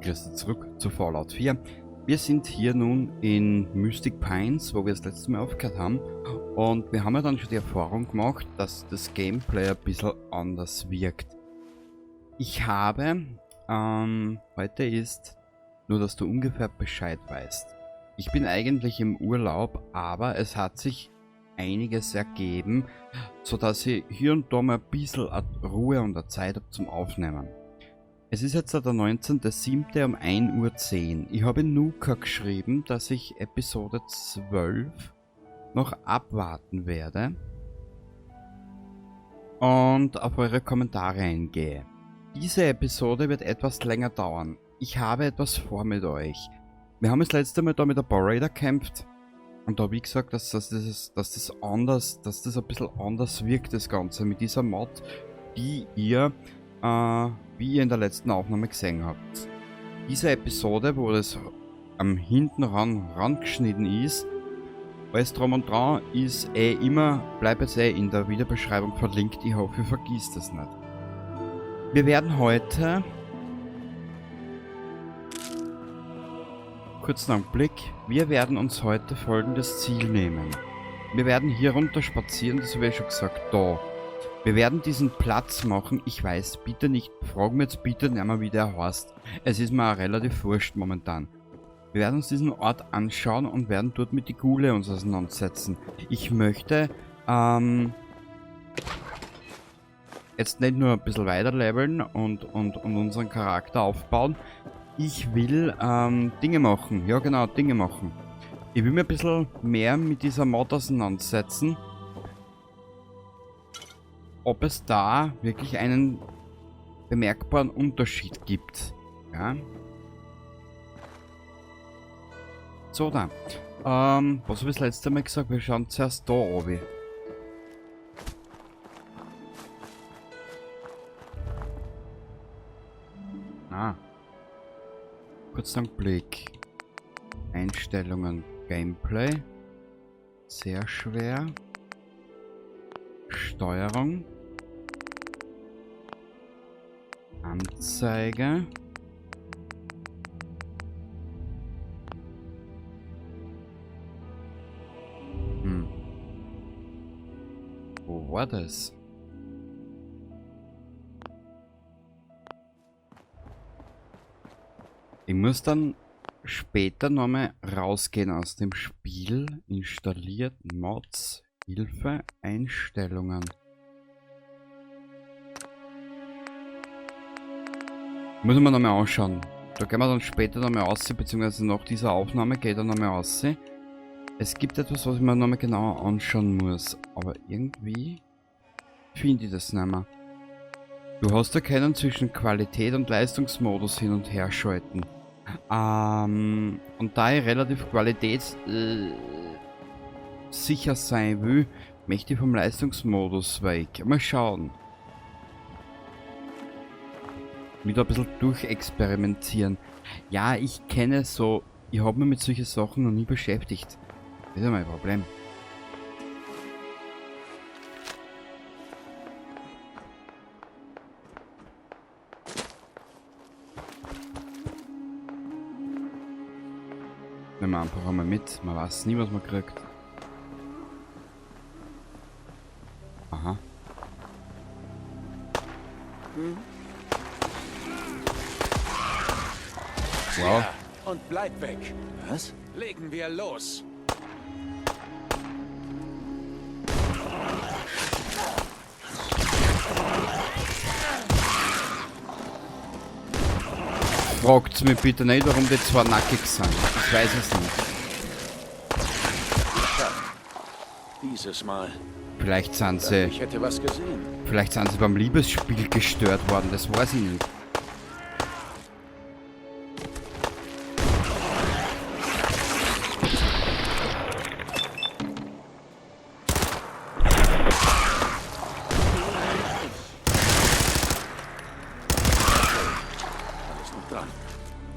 begrüße zurück zu Fallout 4. Wir sind hier nun in Mystic Pines, wo wir das letzte Mal aufgehört haben. Und wir haben ja dann schon die Erfahrung gemacht, dass das Gameplay ein bisschen anders wirkt. Ich habe, heute ist, nur dass du ungefähr Bescheid weißt. Ich bin eigentlich im Urlaub, aber es hat sich einiges ergeben, sodass ich hier und da mal ein bisschen Ruhe und Zeit habe zum Aufnehmen. Es ist jetzt der 19.07. um 1:10 Uhr. Ich habe in Nuka geschrieben, dass ich Episode 12 noch abwarten werde und auf eure Kommentare eingehe. Diese Episode wird etwas länger dauern. Ich habe etwas vor mit euch. Wir haben das letzte Mal da mit der Bow Raider gekämpft. Und da wie gesagt, dass das ein bisschen anders wirkt, das Ganze mit dieser Mod, die ihr, wie ihr in der letzten Aufnahme gesehen habt. Diese Episode, wo das am hinten rangeschnitten ist, alles drum und dran ist eh immer, bleibt jetzt eh in der Videobeschreibung verlinkt. Ich hoffe, ihr vergisst das nicht. Wir werden heute kurzen Augenblick, wir werden uns heute folgendes Ziel nehmen. Wir werden hier runter spazieren, das habe ich ja schon gesagt, da. Wir werden diesen Platz machen, ich weiß, bitte nicht, frag mir jetzt bitte nicht mehr, wie der heißt. Es ist mir auch relativ wurscht momentan. Wir werden uns diesen Ort anschauen und werden dort mit die Ghule uns auseinandersetzen. Ich möchte jetzt nicht nur ein bisschen weiter leveln und unseren Charakter aufbauen. Ich will Dinge machen. Ja genau, Dinge machen. Ich will mir ein bisschen mehr mit dieser Mod auseinandersetzen. Ob es da wirklich einen bemerkbaren Unterschied gibt. Ja. So da. Was hab ich das letzte Mal gesagt? Wir schauen zuerst da runter. Ah. Kurz einen Blick. Einstellungen, Gameplay. Sehr schwer. Steuerung. Anzeige. Wo war das? Ich muss dann später nochmal rausgehen aus dem Spiel. Installiert Mods, Hilfe, Einstellungen. Muss ich mir nochmal anschauen. Da gehen wir dann später nochmal raus, beziehungsweise nach dieser Aufnahme geht er nochmal raus. Es gibt etwas, was ich mir nochmal genauer anschauen muss. Aber irgendwie finde ich das nicht mehr. Du hast ja keinen zwischen Qualität und Leistungsmodus hin und her schalten. Und da ich relativ qualitätssicher sein will, möchte ich vom Leistungsmodus weg. Mal schauen. Wieder ein bisschen durchexperimentieren. Ja, ich kenne so, ich hab mich mit solchen Sachen noch nie beschäftigt. Das ist ja mein Problem. Nehmen wir einfach einmal mit. Man weiß nie, was man kriegt. Aha. Wow. Ja, und bleib weg. Was? Legen wir los. Fragt's mir bitte nicht, warum die zwei nackig sind. Ich weiß es nicht. Dieses Mal. Vielleicht sind sie. Ich hätte was gesehen. Vielleicht sind sie beim Liebesspiel gestört worden, das weiß ich nicht.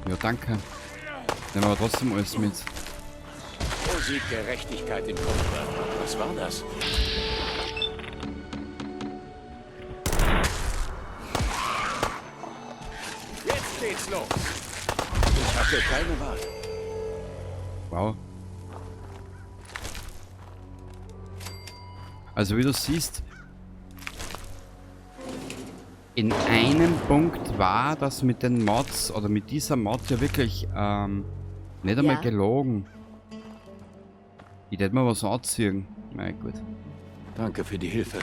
Ja, danke. Nehmen wir aber trotzdem alles mit. Wo sieht Gerechtigkeit in Kupfer? Was war das? Jetzt geht's los. Hatte keine Wahl. Wow. Also wie du siehst, in einem Punkt war das mit den Mods oder mit dieser Mod ja wirklich nicht einmal Ja. gelogen. Ich hätte mal was anziehen. Na gut. Danke für die Hilfe.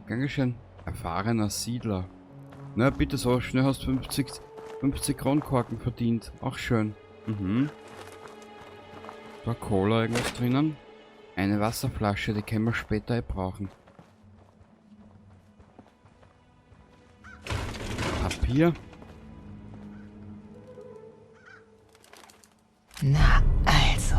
Gern geschehen. Erfahrener Siedler. Na bitte, so schnell hast du 50 Kronkorken verdient. Auch schön. Mhm. Da Cola irgendwas drinnen. Eine Wasserflasche, die können wir später eh brauchen. Papier. Na also.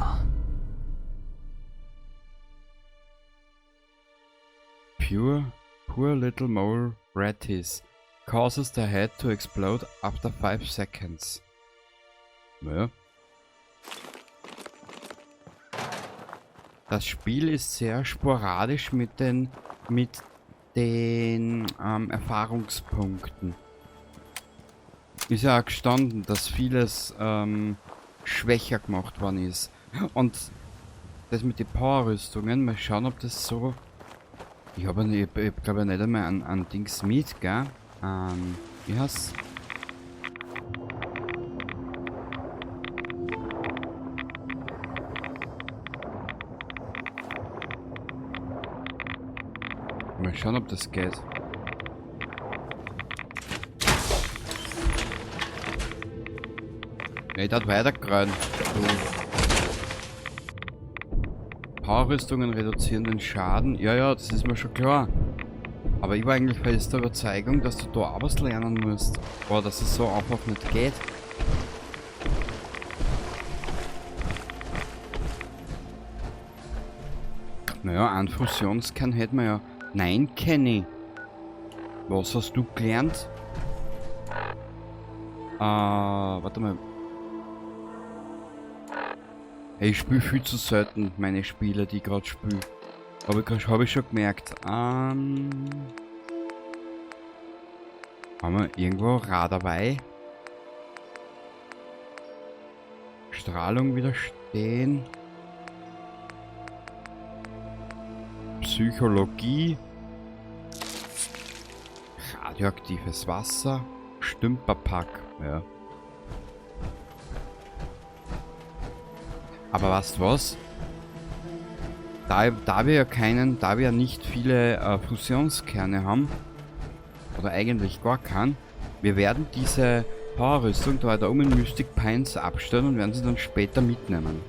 Pure, poor little mole ratties. Causes the head to explode after 5 seconds. Naja. Das Spiel ist sehr sporadisch mit den Erfahrungspunkten. Ist ja auch gestanden, dass vieles schwächer gemacht worden ist. Und das mit den Power-Rüstungen, mal schauen, ob das so... Ich habe ich, ich glaube ja nicht einmal an Dings mit, gell? Wie heißt's? Mal schauen, ob das geht. Nee, das weitergerannt. Powerrüstungen reduzieren den Schaden. Ja, ja, das ist mir schon klar. Aber ich war eigentlich fest der Überzeugung, dass du da auch was lernen musst. Boah, dass es so einfach nicht geht. Naja, einen Fusionskern hätten wir ja. Nein, Kenny. Was hast du gelernt? Warte mal. Hey, ich spiele viel zu selten meine Spiele, die ich grad spiele. Hab ich schon gemerkt. Haben wir irgendwo Radar? Strahlung widerstehen. Psychologie. Radioaktives Wasser. Stümperpack. Ja. Aber weißt du was? Da wir ja keinen, da wir ja nicht viele Fusionskerne haben, oder eigentlich gar keinen, wir werden diese Powerrüstung da weiter oben in Mystic Pines abstellen und werden sie dann später mitnehmen.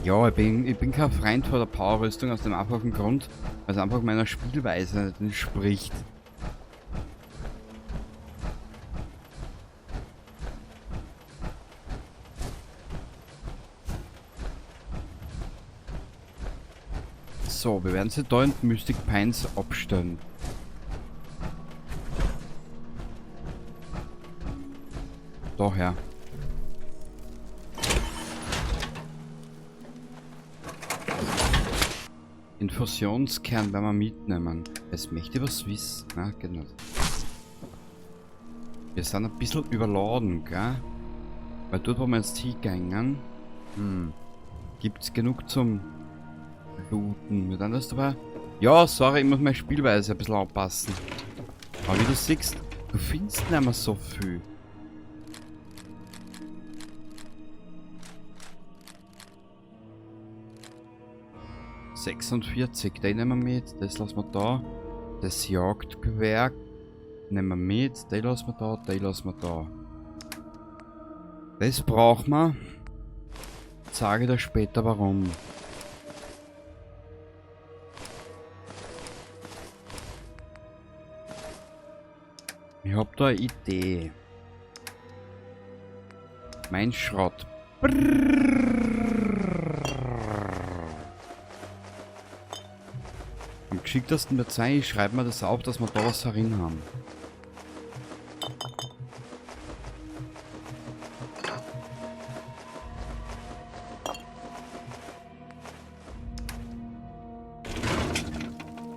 Ja, ich bin kein Freund von der Powerrüstung aus dem einfachen Grund, weil es einfach meiner Spielweise nicht entspricht. So, wir werden sie da in Mystic Pines abstellen. Daher. Den Fusionskern werden wir mitnehmen. Es möchte ich was wissen. Na, geht nicht. Wir sind ein bisschen überladen, gell? Weil dort, wo wir jetzt hingehen, gibt's genug zum Looten. Wird anders dabei? Ja, sorry, ich muss meine Spielweise ein bisschen anpassen. Aber wie du siehst, du findest nicht mehr so viel. 46, den nehmen wir mit, das lassen wir da. Das Jagdgewehr nehmen wir mit, den lassen wir da, den lassen wir da. Das brauchen wir. Sage ich dir später warum. Ich hab da eine Idee. Mein Schrott. Am geschicktesten wird sein, ich schreibe mir das auf, dass wir da was herin haben.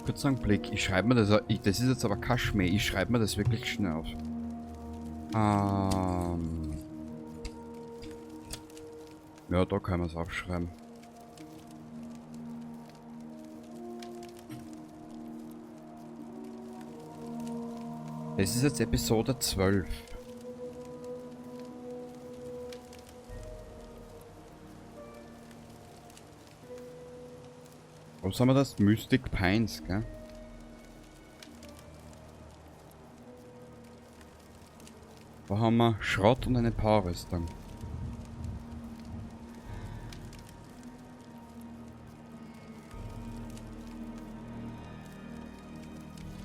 Kurz einen Blick. Ich schreibe mir das, ich, das ist jetzt aber kein Schmäh, ich schreibe mir das wirklich schnell auf. Ja, da kann man es aufschreiben. Es ist jetzt Episode 12. Was haben wir das? Mystic Pines, gell? Da haben wir Schrott und eine Powerrüstung.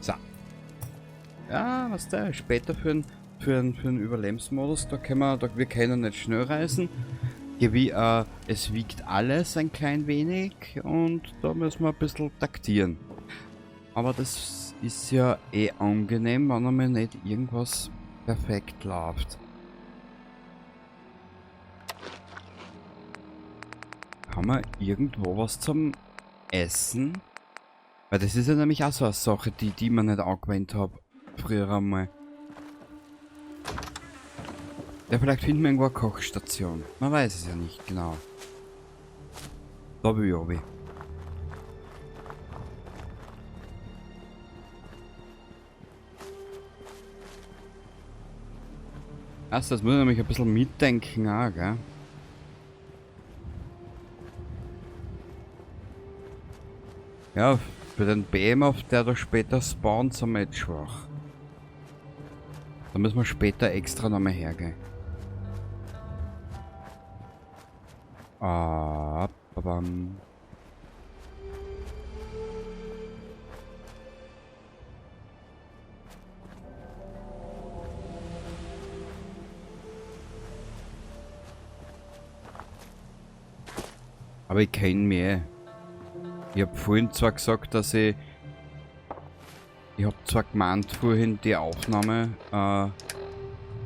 So. Ja, was da? Später für einen Überlebensmodus, da können wir, wir können nicht schnell reisen. Es wiegt alles ein klein wenig und da müssen wir ein bisschen taktieren. Aber das ist ja eh angenehm, wenn einmal nicht irgendwas perfekt läuft. Haben wir irgendwo was zum Essen? Weil das ist ja nämlich auch so eine Sache, die man nicht angewendet hat. Früher einmal. Ja, vielleicht finden wir irgendwo eine Kochstation. Man weiß es ja nicht genau. Da will ich runter. Achso, das muss ich nämlich ein bisschen mitdenken auch, gell? Ja, für den Behemoth, der da später spawnt, sind wir jetzt schwach. Da müssen wir später extra nochmal hergehen. Ah, babam. Aber ich kenn mich eh. Ich hab vorhin zwar gesagt, dass ich... Ich hab zwar gemeint vorhin, die Aufnahme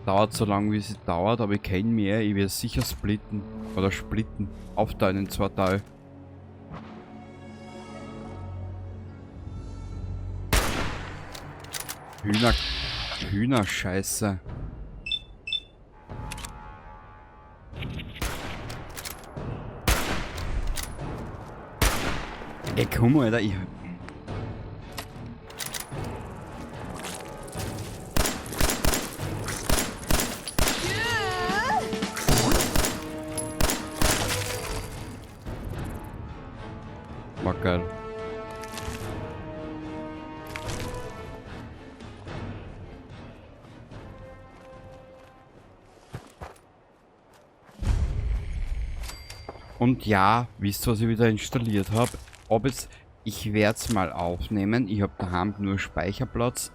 dauert so lange, wie sie dauert, aber ich kenn mich eh. Ich werde sicher splitten. Oder splitten. Aufteilen in zwei Teile. Hühnerscheiße. Ey, komm, Alter, ich... War geil. Und ja, wisst ihr, was ich wieder installiert hab? Ob es, ich werd's mal aufnehmen. Ich hab daheim nur Speicherplatz.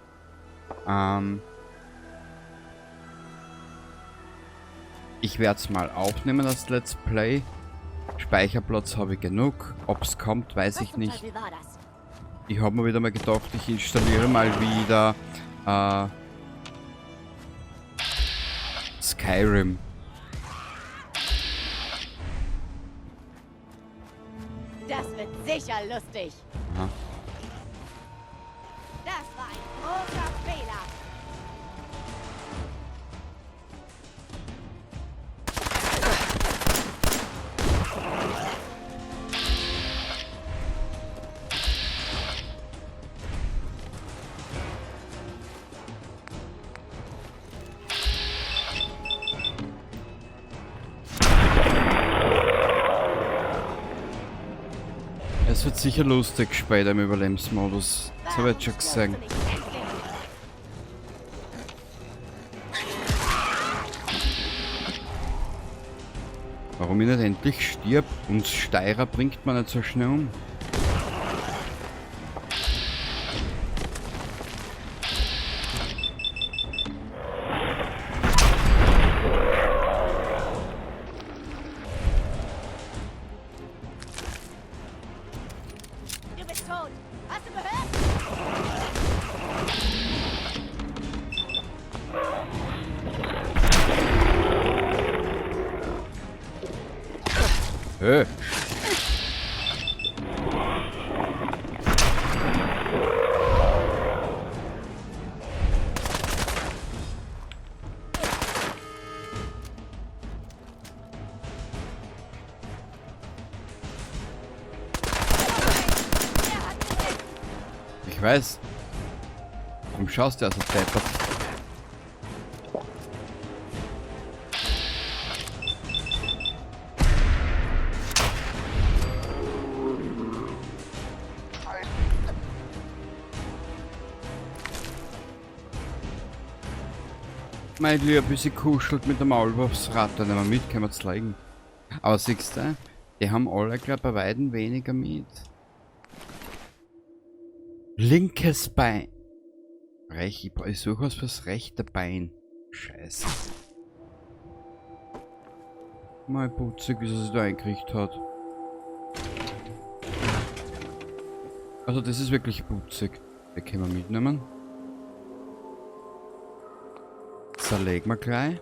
Ich werd's mal aufnehmen, das Let's Play. Speicherplatz habe ich genug. Ob's kommt, weiß ich nicht. Ich hab mir wieder mal gedacht, ich installiere mal wieder Skyrim. Das wird sicher lustig. Aha. Das war ein großer Fehler. Es wird sicher lustig später im Überlebensmodus. Das hab ich jetzt schon gesehen. Warum ich nicht endlich stirb? Und Steirer bringt man nicht so schnell um. Du bist tot. Hast du gehört? Hey. Ich weiß. Warum schaust du also deppert? Mein Lieber, ein bisschen kuschelt mit der Maulwurfsratte, nehmen wir mit, können wir zeigen. Aber siehst du, die haben alle, glaub, bei weitem weniger mit. Linkes Bein. Recht, ich suche was fürs rechte Bein. Scheiße. Mal putzig, wie sie sich da eingerichtet hat. Also das ist wirklich putzig. Den können wir mitnehmen. Zerlegen wir gleich.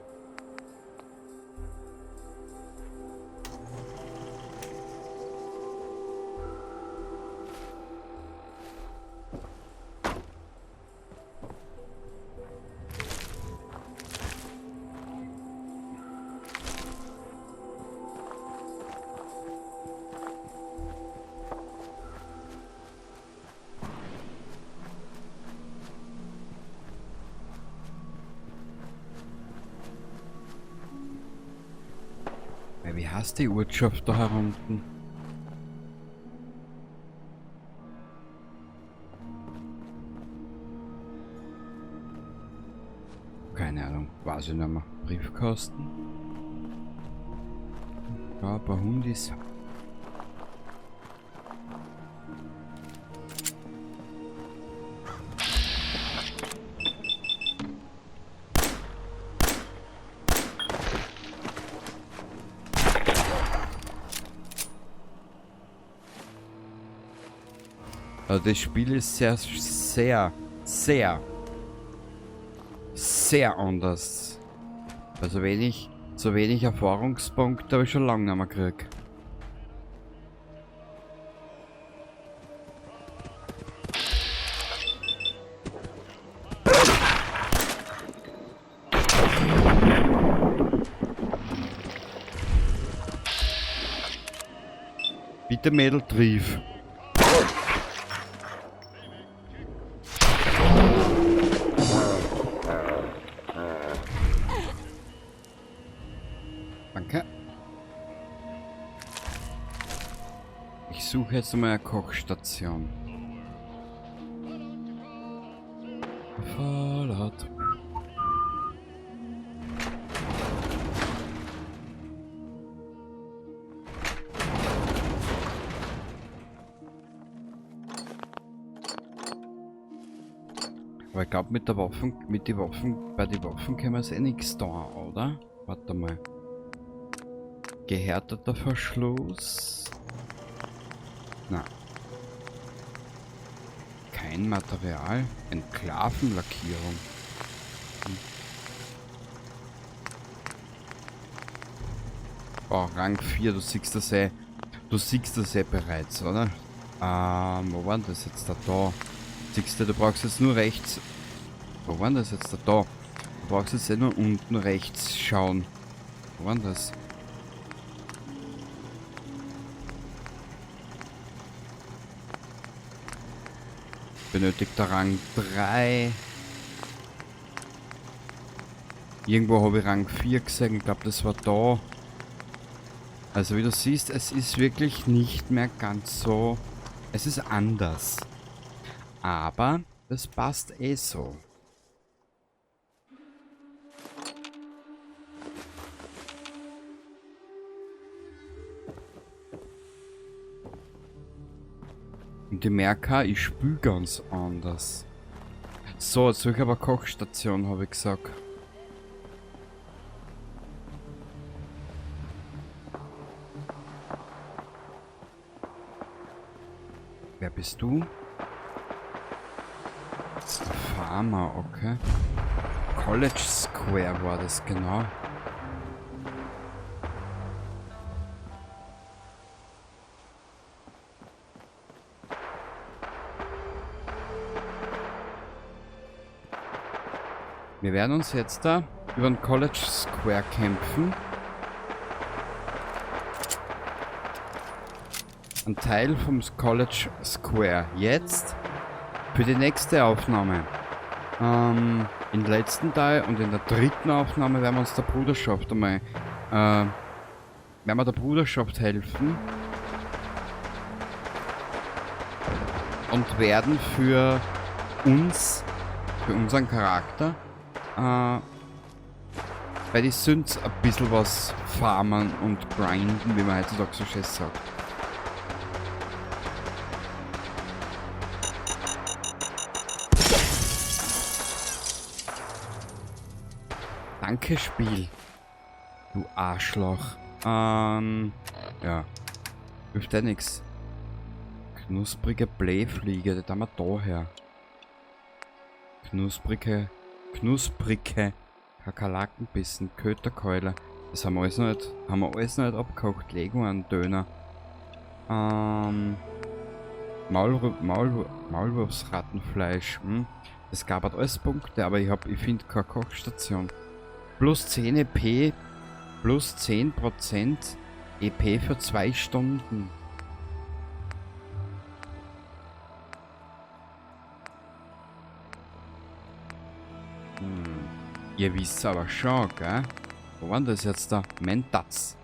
Wie heißt die Ortschaft da herunten? Keine Ahnung, weiß ich nicht mehr. Briefkasten. Ja, ein paar Hundis. Also das Spiel ist sehr, sehr, sehr, sehr anders. Also so wenig Erfahrungspunkte habe ich schon lange nicht mehr gekriegt. Bitte Mädel, triff. Danke. Ich suche jetzt mal eine Kochstation. Fallout. Aber ich glaub, mit der Waffen, mit die Waffen, bei den Waffen können wir es eh nix da, oder? Warte mal. Gehärteter Verschluss. Na. Kein Material. Enklavenlackierung. Oh, Rang 4, du siehst das eh. Du siehst das eh bereits, oder? Wo war denn das jetzt da? Da. Siehst du, du brauchst jetzt nur rechts. Wo war denn das jetzt da? Da. Du brauchst jetzt eh nur unten rechts schauen. Wo war denn das? Benötigt der Rang 3. Irgendwo habe ich Rang 4 gesehen. Ich glaub, das war da. Also wie du siehst, es ist wirklich nicht mehr ganz so. Es ist anders. Aber das passt eh so. Und ich merke auch, ich spül ganz anders. So, jetzt suche ich aber Kochstation, habe ich gesagt. Wer bist du? Farmer, okay. College Square war das, genau. Wir werden uns jetzt da über den College Square kämpfen. Ein Teil vom College Square. Jetzt Für die nächste Aufnahme. Im letzten Teil und in der dritten Aufnahme werden wir uns der Bruderschaft einmal, werden wir der Bruderschaft helfen. Und werden für uns, für unseren Charakter, bei den Synths ein bisschen was farmen und grinden, wie man heutzutage so schön sagt. Danke, Spiel. Du Arschloch. Ja. Hilft eh nix. Knusprige Blähfliege, die haben wir da her. Knusprige Kakerlakenbissen, Köterkeule. Das haben wir alles noch nicht, haben wir alles noch nicht abgekocht. Leguan-Döner. Maulwurfsrattenfleisch. Das gab halt alles Punkte, aber ich finde keine Kochstation. Plus 10 EP, plus 10% EP für 2 Stunden. Ihr wisst aber schon, gell? Wo war denn das jetzt da? Mentats.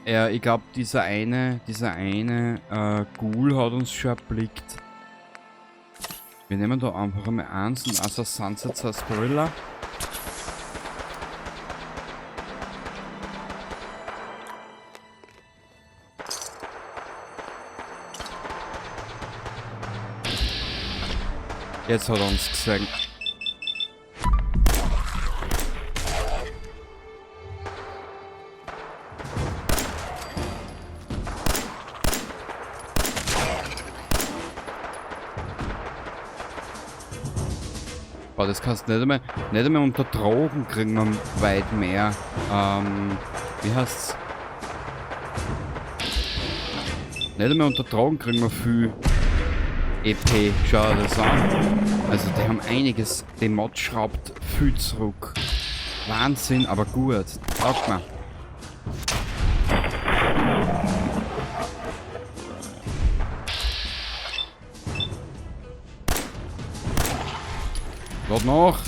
Ja, ich glaub, dieser eine Ghoul hat uns schon erblickt. Wir nehmen da einfach einmal eins und also Sunset Sarsaparilla. Jetzt hat er uns gesehen. Boah, das kannst du nicht einmal unter Drogen kriegen wir weit mehr. Wie heißt's? Nicht einmal unter Drogen kriegen wir viel EP. Schau dir das an. Also die haben einiges. Die Mod schraubt viel zurück. Wahnsinn, aber gut. Taugt mir. Lad nach!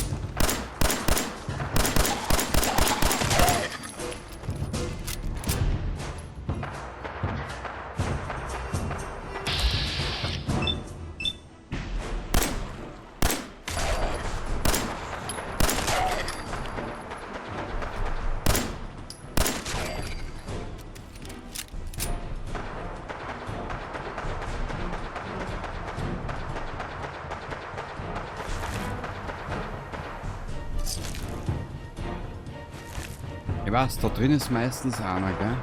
Ich weiß, da drin ist meistens einer, gell?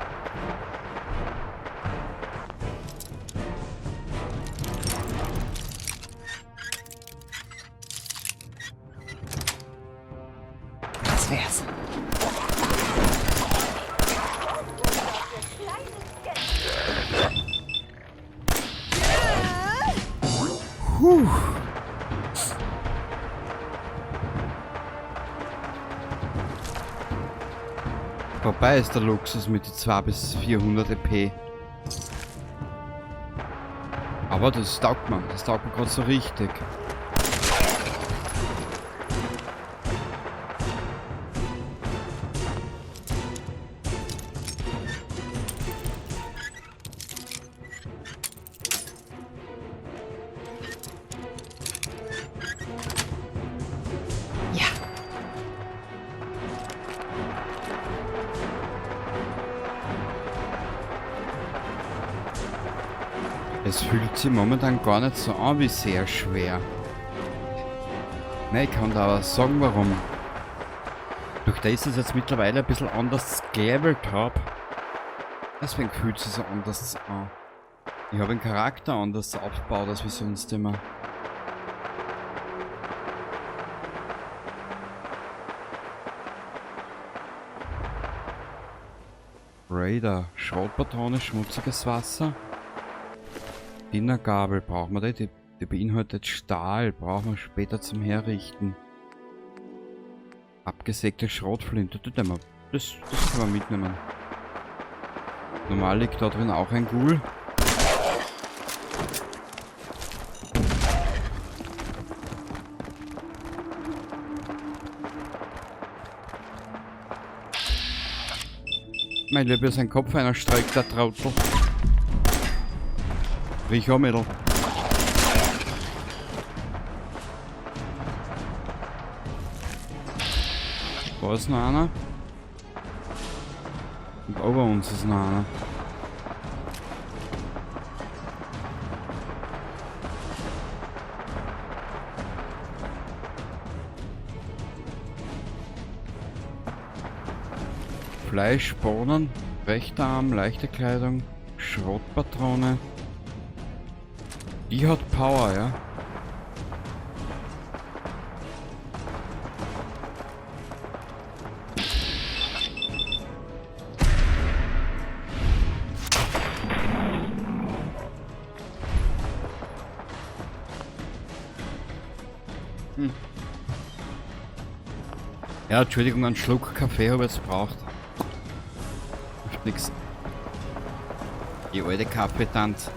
Das wär's. Puh. Vorbei ist der Luxus mit die 200 bis 400 EP. Aber das taugt mir. Das taugt mir grad so richtig. Ja. Es fühlt sich momentan gar nicht so an wie sehr schwer. Ne, ich kann da aber sagen, warum. Durch das ich es jetzt mittlerweile ein bisschen anders gelevelt hab. Deswegen fühlt es sich so anders an. Ich hab den Charakter anders aufgebaut als wie sonst immer. Raider, Schrotpatrone, schmutziges Wasser. Dinnergabel brauchen wir die, die beinhaltet Stahl, brauchen wir später zum Herrichten. Abgesägte Schrotflinte, das können wir mitnehmen. Normal liegt da drin auch ein Ghoul. Mein Lieber, sein Kopf einer streikt, der Trautel. Riech auch, Mädel. Da ist noch einer. Und über uns ist noch einer. Fleisch, Bohnen, rechter Arm, leichte Kleidung, Schrotpatrone. Die hat Power, ja. Ja, Entschuldigung, einen Schluck Kaffee habe ich jetzt gebraucht. Hilft nix. Die alte Kaffeetanz.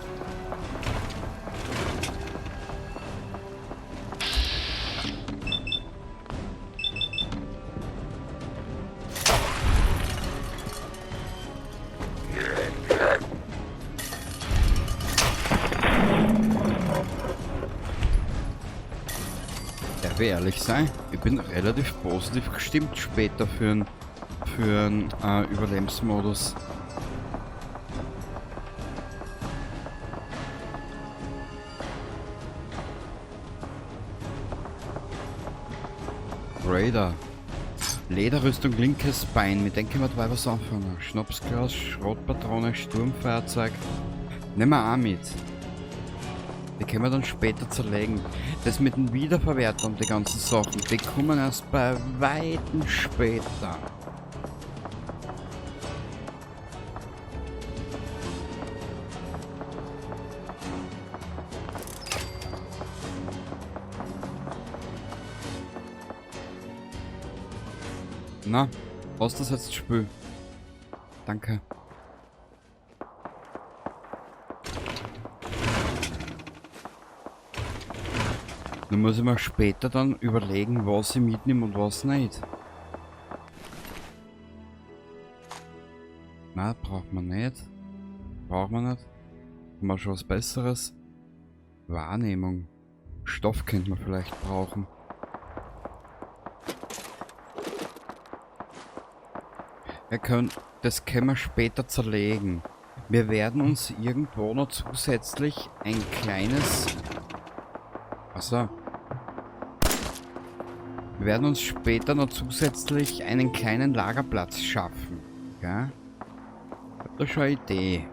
Darf ich ehrlich sein? Ich bin relativ positiv gestimmt später für einen Überlebensmodus. Raider. Lederrüstung, linkes Bein. Mit dem können wir zwei was anfangen. Schnapsglas, Schrotpatrone, Sturmfeuerzeug. Nehmen wir auch mit. Die können wir dann später zerlegen. Das mit dem Wiederverwerten und die ganzen Sachen, die kommen erst bei Weitem später. Na, was das jetzt Spiel? Danke. Nun muss ich mir später dann überlegen, was ich mitnehme und was nicht. Na, braucht man nicht. Braucht man nicht. Haben wir schon was Besseres? Wahrnehmung. Stoff könnte man vielleicht brauchen. Wir können, das können wir später zerlegen. Wir werden uns irgendwo noch zusätzlich ein kleines... Achso. Wir werden uns später noch zusätzlich einen kleinen Lagerplatz schaffen. Ja? Ich hab da schon eine Idee.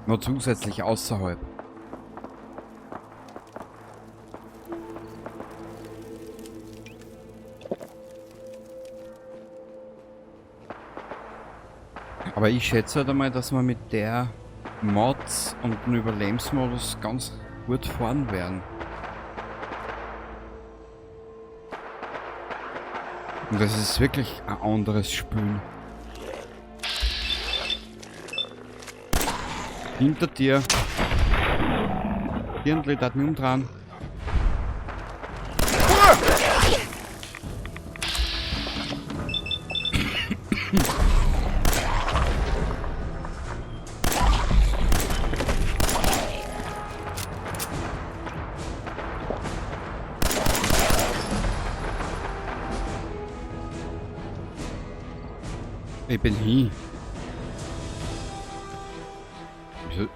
Noch zusätzlich außerhalb. Aber ich schätze halt einmal, dass wir mit der Mod und dem Überlebensmodus ganz gut fahren werden. Und das ist wirklich ein anderes Spiel. Hinter dir. Dirndl, da hat mich umdrehen. Ich bin hin. Wieso?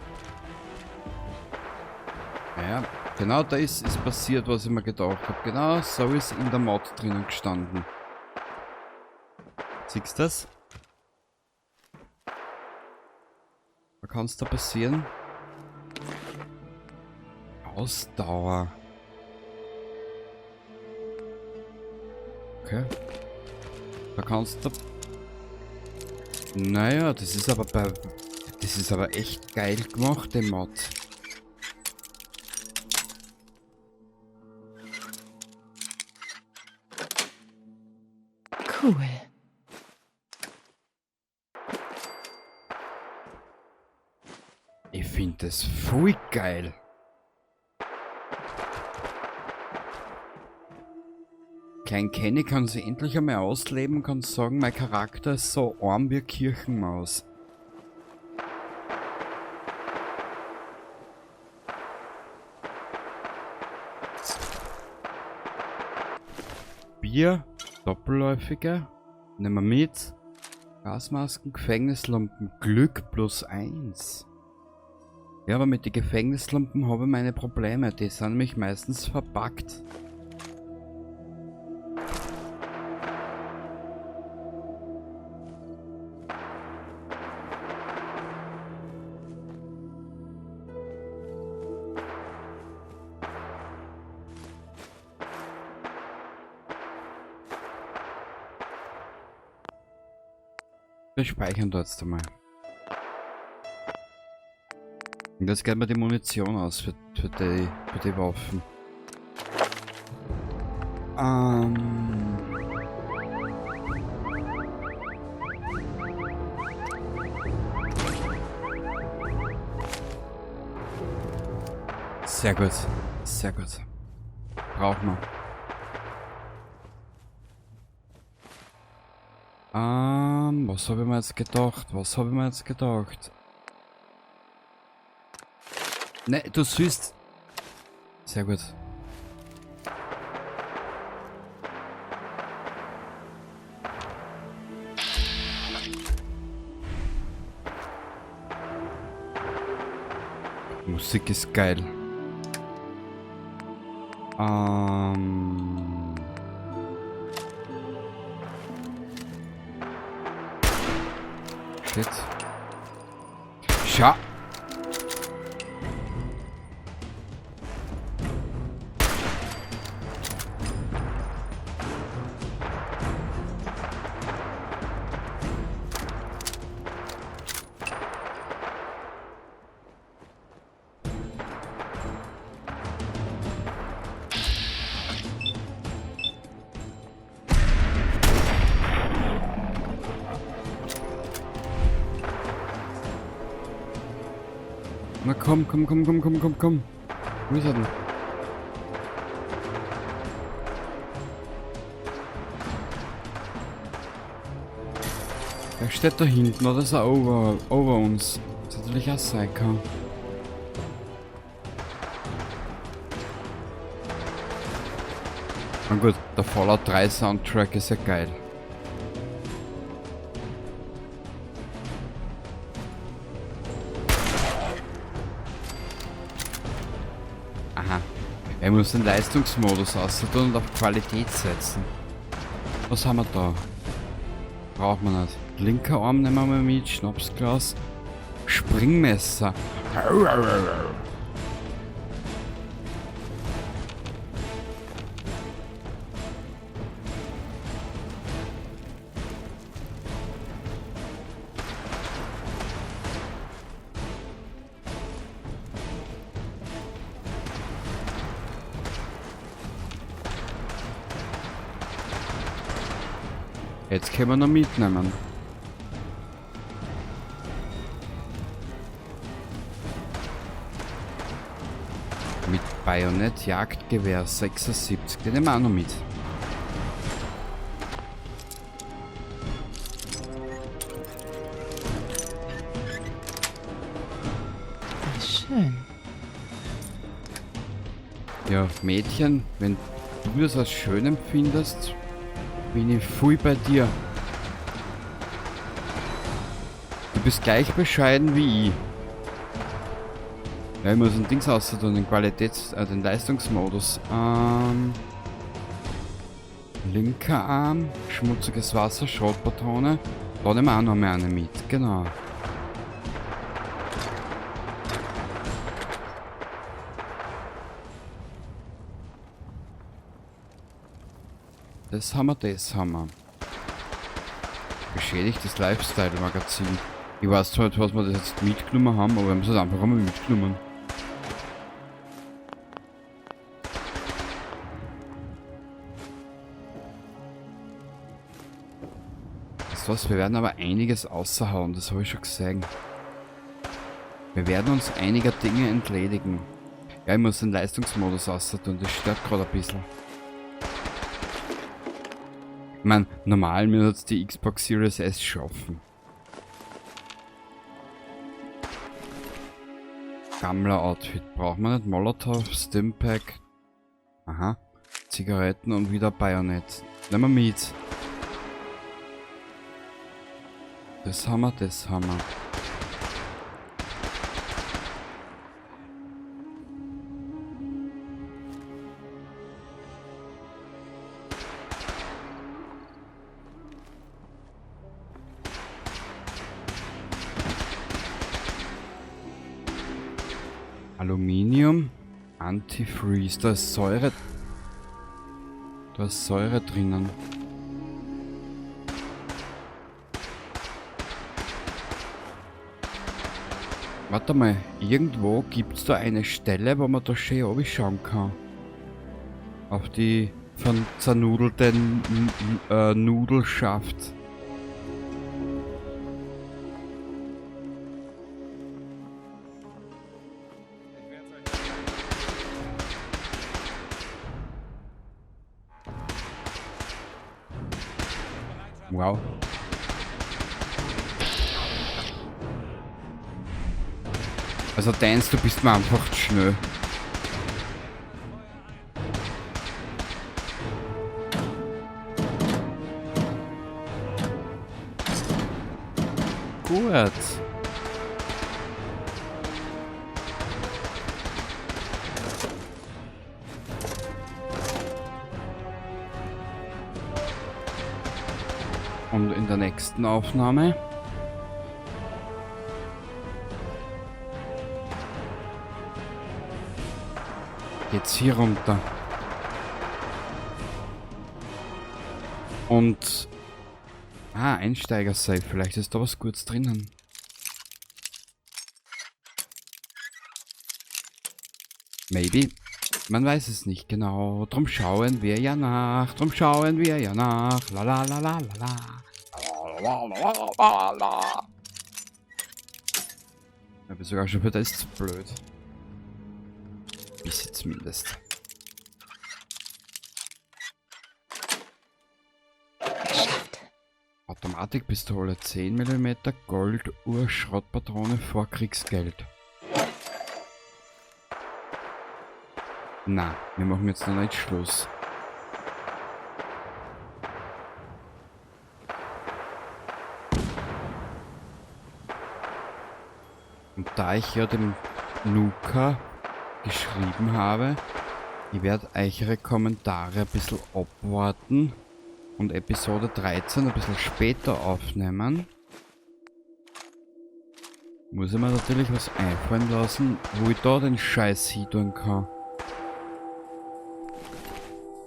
Naja, genau das ist passiert, was ich mir gedacht habe. Genau so ist in der Mod drinnen gestanden. Siehst du das? Was kann's da passieren? Ausdauer. Okay. Da kannst du... Naja, das ist aber bei... Das ist aber echt geil gemacht, der Mod. Cool. finde das voll geil. Klein Kenny kann sich endlich einmal ausleben und kann sagen, mein Charakter ist so arm wie eine Kirchenmaus. Bier, doppelläufige, nehmen wir mit. Gasmasken, Gefängnislumpen, Glück +1. Ja, aber mit den Gefängnislumpen habe ich meine Probleme. Die sind nämlich meistens verpackt. Wir speichern da jetzt einmal. Und jetzt geht mir die Munition aus für die Waffen. Sehr gut. Sehr gut. Brauchen wir. Was habe ich mir jetzt gedacht? Was habe ich mir jetzt gedacht? Ne, du süßt. Sehr gut. Musik ist geil. Shit. Schau. Na komm, komm, komm, komm, komm, komm, komm. Wo ist er denn? Er steht da hinten, oder ist er over uns? Das natürlich auch sein kann. Na gut, der Fallout 3 Soundtrack ist ja geil. Aha. Er muss den Leistungsmodus auszutun und auf Qualität setzen. Was haben wir da? Braucht man nicht. Linker Arm nehmen wir mal mit, Schnapsglas. Springmesser. Jetzt können wir noch mitnehmen. Mit Bajonett, Jagdgewehr 76, den nehmen wir auch noch mit. Wie schön. Ja, Mädchen, wenn du das als schön empfindest, bin ich voll bei dir. Du bist gleich bescheiden wie ich. Ja, ich muss ein Dings auszutun, den den Leistungsmodus. Linker Arm, schmutziges Wasser, Schrotpatrone. Da nehmen wir auch noch mal eine mit, genau. Das haben wir, das haben wir. Beschädigtes Lifestyle-Magazin. Ich weiß zwar nicht, was wir das jetzt mitgenommen haben, aber wir haben es halt einfach einmal mitgenommen. Weißt du was, wir werden aber einiges außerhauen, das habe ich schon gesehen. Wir werden uns einiger Dinge entledigen. Ja, ich muss den Leistungsmodus außer tun, das stört gerade ein bisschen. Ich meine, normal müsste es die Xbox Series S schaffen. Gammler-Outfit braucht man nicht. Molotov, Stimpack. Aha. Zigaretten und wieder Bajonett. Nehmen wir mit. Das haben wir, das haben wir. Aluminium, Antifreeze, da ist Säure. Da ist Säure drinnen. Warte mal, irgendwo gibt es da eine Stelle, wo man da schön schauen kann. Auf die von zernudelten Nudelschaft. Wow. Also Dance, du bist mir einfach zu schnell. Gut. Und in der nächsten Aufnahme geht's hier runter. Und Einsteiger-Safe, vielleicht ist da was Gutes drinnen. Maybe. Man weiß es nicht genau. Drum schauen wir ja nach. Drum schauen wir ja nach. La la la la la la. La la la la la. Ich bin sogar schon für das zu blöd. Bisschen zumindest. Geschafft. Automatikpistole 10 mm, Golduhr, Schrottpatrone, Vorkriegsgeld. Na, wir machen jetzt noch nicht Schluss. Und da ich ja dem Nuka geschrieben habe, ich werde eure Kommentare ein bisschen abwarten und Episode 13 ein bisschen später aufnehmen. Muss ich mir natürlich was einfallen lassen, wo ich da den Scheiß hin tun kann.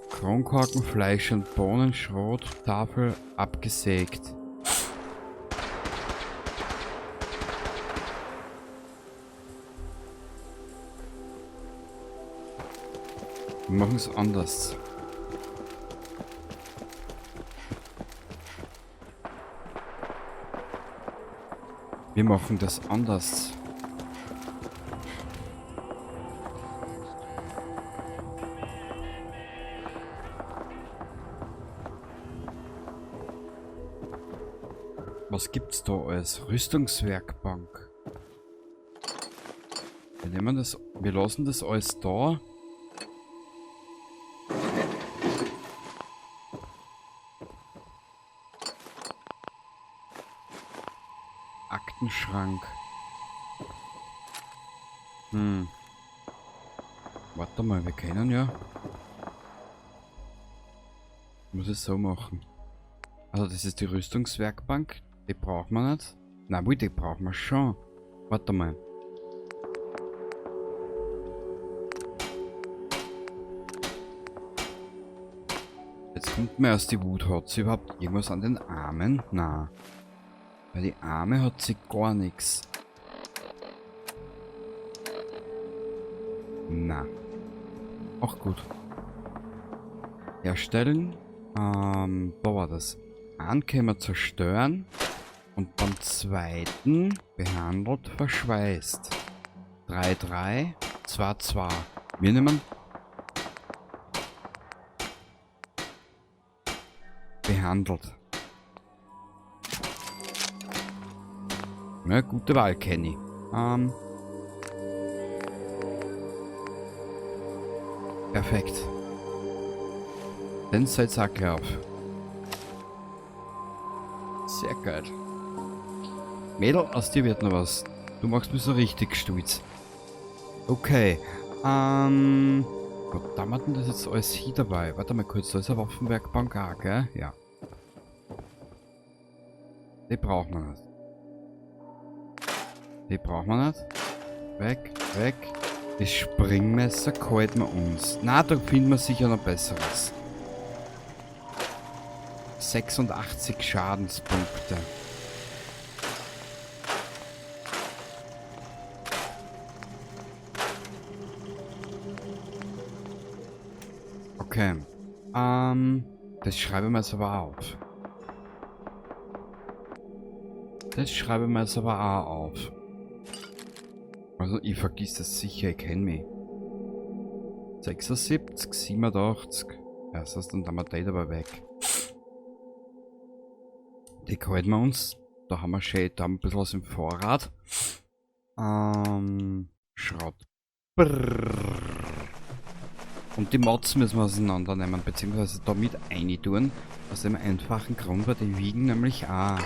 Kronkorken, Fleisch und Bohnen, Schrot, Tafel, abgesägt. Wir machen es anders. Wir machen das anders. Was gibt's da als Rüstungswerkbank? Wir nehmen das, wir lassen das alles da. Aktenschrank. Warte mal, wir können ja. Ich muss es so machen. Also das ist die Rüstungswerkbank. Die braucht man nicht. Na wohl, die brauchen wir schon. Warte mal. Jetzt kommt mir erst die Wut. Hat sie überhaupt irgendwas an den Armen? Na. Bei die Arme hat sie gar nichts. Na. Auch gut. Herstellen. Wo war das? Einen können wir zerstören. Und beim zweiten behandelt verschweißt. 3, 3, 2, 2. Wir nehmen behandelt. Na, gute Wahl, Kenny. Perfekt. Dann setz auch gleich auf. Sehr geil. Mädel, aus dir wird noch was. Du machst mich so richtig stolz. Okay. Gott, da haben wir das jetzt alles hier dabei. Warte mal kurz, da ist eine Waffenwerkbank auch, gell? Ja. Die brauchen wir nicht. Die brauchen wir nicht. Weg, weg. Das Springmesser halten wir uns. Na, da finden wir sicher noch besseres. 86 Schadenspunkte. Okay. Das schreiben wir jetzt aber auf. Das schreiben wir jetzt aber auch auf. Also ich vergiss das sicher, ich kenn mich. 76, 87. Ja, das heißt, dann haben wir die aber weg. Die halten wir uns. Da haben wir schön, da haben wir ein bisschen was im Vorrat. Schrott. Brrr. Und die Mods müssen wir auseinandernehmen, beziehungsweise da mit rein tun. Aus dem einfachen Grund, weil die wiegen nämlich auch.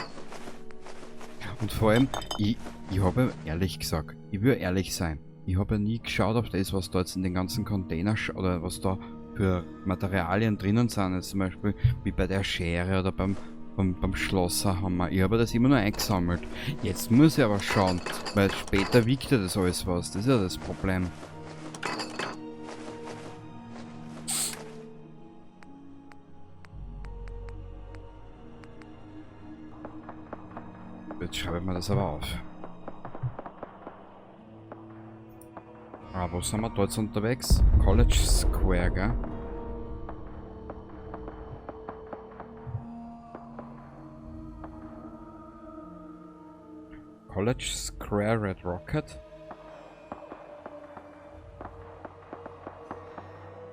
Und vor allem, ich habe ehrlich gesagt, ich will ehrlich sein, ich habe ja nie geschaut auf das, was da jetzt in den ganzen Containern oder was da für Materialien drinnen sind. Jetzt zum Beispiel wie bei der Schere oder beim Schlosserhammer. Ich habe das immer nur eingesammelt. Jetzt muss ich aber schauen, weil später wiegt ja das alles was. Das ist ja das Problem. Jetzt schreibe ich mir das aber auf. Ah, wo sind wir da jetzt unterwegs? College Square, gell? College Square Red Rocket.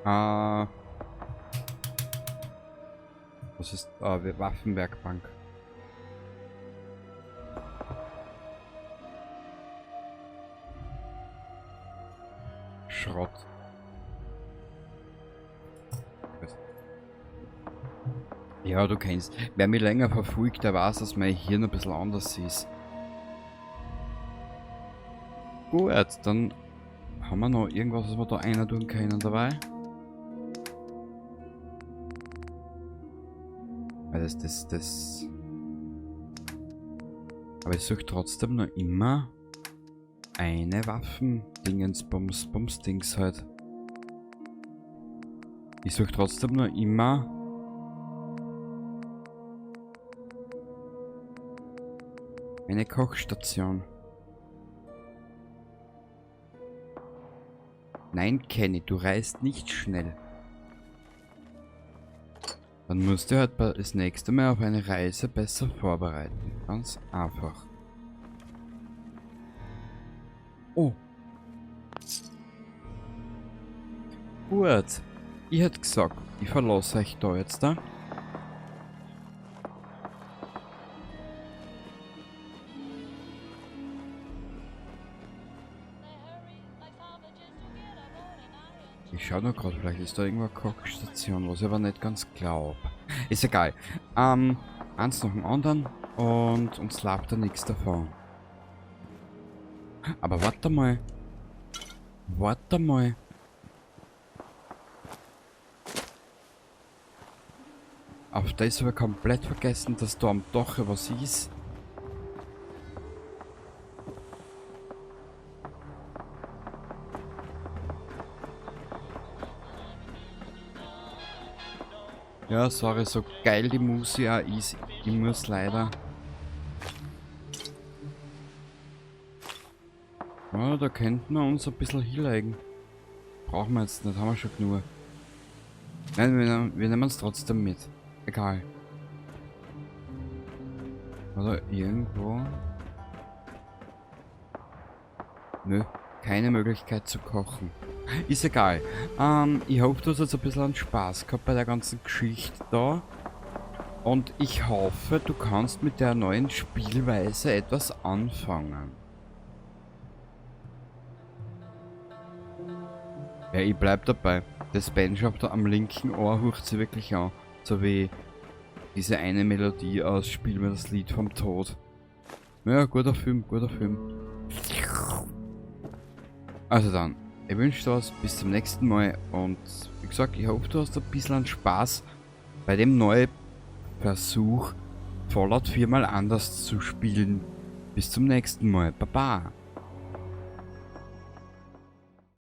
Ah. Was ist. Ah, Waffenwerkbank. Schrott. Ja, du kennst. Wer mich länger verfolgt, der weiß, dass mein Hirn ein bisschen anders ist. Gut, dann haben wir noch irgendwas, was wir da einer tun können dabei. Weil das. Aber ich suche trotzdem noch immer eine Waffen-Dingens, Bums, Bums, Dings halt. Ich suche trotzdem noch immer eine Kochstation. Nein, Kenny, du reist nicht schnell. Dann musst du halt das nächste Mal auf eine Reise besser vorbereiten. Ganz einfach. Oh. Gut. Ich hätte gesagt, ich verlasse euch da jetzt da. Ich schau nur grad, vielleicht ist da irgendwo eine Kochstation, was ich aber nicht ganz glaub. Ist egal. Eins nach dem anderen und uns läuft da nichts davon. Aber warte mal. Warte mal. Auf das habe ich komplett vergessen, dass da am Dach was ist. Ja, sorry, so geil die Musik auch ist, ich muss leider. Ja, da könnten wir uns ein bisschen hinlegen. Brauchen wir jetzt nicht, haben wir schon genug. Nein, wir nehmen es trotzdem mit. Egal. Oder irgendwo. Nö, Keine Möglichkeit zu kochen. Ist egal. Ich hoffe, du hast jetzt ein bisschen einen Spaß gehabt bei der ganzen Geschichte da. Und ich hoffe, du kannst mit der neuen Spielweise etwas anfangen. Ja, ich bleib dabei. Das Bandshop da am linken Ohr hört sich wirklich an. So wie diese eine Melodie aus Spiel mir das Lied vom Tod. Ja, guter Film, guter Film. Also dann, ich wünsche dir was, bis zum nächsten Mal und wie gesagt, ich hoffe, du hast ein bisschen Spaß bei dem neuen Versuch, Fallout 4 mal anders zu spielen. Bis zum nächsten Mal. Baba.